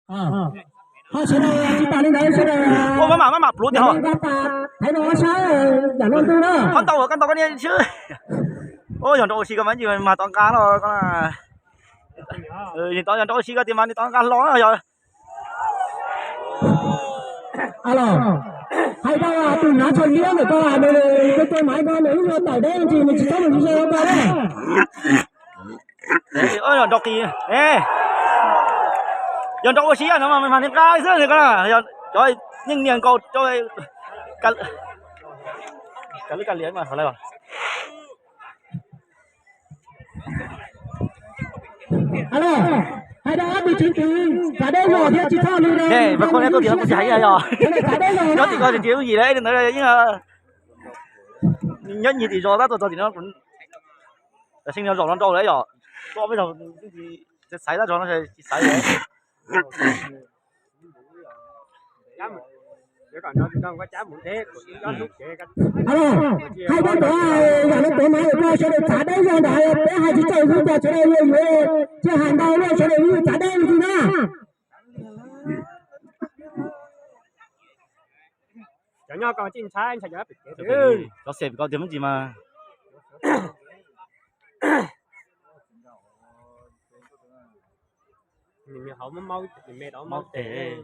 Ho sawv daws tsis tas li ntawd sawv daws. Ua maj mam maj mam pluav tiag ho. Koj ntau koj ntau koj niam xwb. Ua yog nrau ua si koj mas tsis mas tov nqa los koj. Yog nrau ua si koj tias mas nws tov nqa hlo yog. Hais tau tus hnav tsho liab ntawm ko, nws tus tus maiv ko nws ib nyuag tawm deb ntsis nws tsis txhob mus tsis ze ko. Nrau qis, yog nrau ua si no mas nqa xwb ko, cov yeej nias nkaus rau ka lwb ka liam mas. Hais rau ob tug tswv tij, txav deb zog thiab tsis txhob li. Nyob tim ko tias ub yim lawm ntawd yeej nyob nyias tim zos tab tuaj txog tim no. Tam sim no zaum no nrau lawm yom, tuaj peb zaug xaiv tab zog no tsis xaiv lawm. Hais rau ntawd yam no tuav mas koj sawv daws txav deb zog ntawd, peb hais tsis txawj lub cas sawv daws yuav yuav, tsis hais ntau luaj sawv daws yuav txav deb li na. Cov nyob ko tsis ntshai, ntshai cov pem kev. Cov xes ko tias muab tsis mas. Nws hauv muab maub, nws me rau maub tes.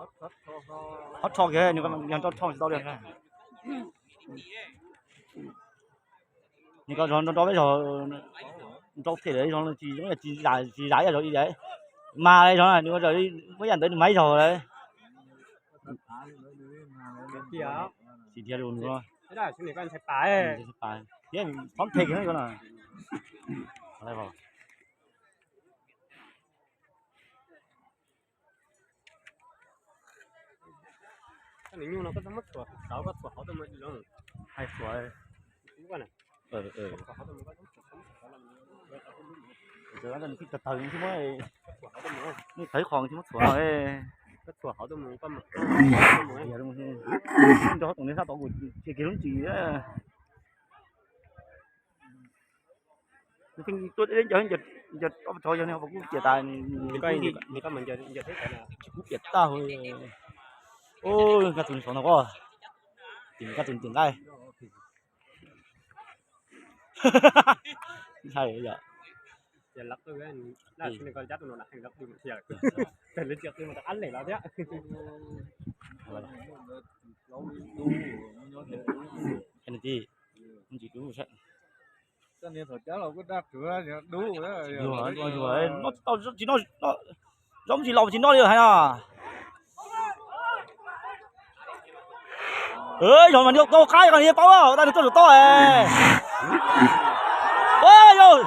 Qhov rho kiag, yog nrau rho tsis tau li. Nws ko zog nrau nrau peb zog, nrau them lawm zog tsis zoo, tsis zam ib zog li. Mas zog nws muab yam ntawd nws mas ib zog lawm. Tsis dhia li nws. Thiab txhob them kiag no. Koj niam nyuj no koj txhob muab txhuam, koj txhuam hauv tuaj mus zoo. Hais txhuam. Tawv tawv tsis muab, nej tawv qhov tsis muab txhuam no. Koj txhuam hauv tuaj mus, koj mus. Nrog tom nej sab tod kuv cia kiag lub ntsis. Tuaj deb ncawg ncawg, ob peb tog yog nej ho kuj piam tas, tsis kuj piam tag. Ua nkaj tus nws saud no koj, tim nkaj tus tim nqaij. Ntshai yom. Ntsis dub. Tsis noj, zaub tsis laus tsis noj li hais no. Yog mas nws tau qaib ko nws paub, tab nws tuaj tus toj. Yog, yog,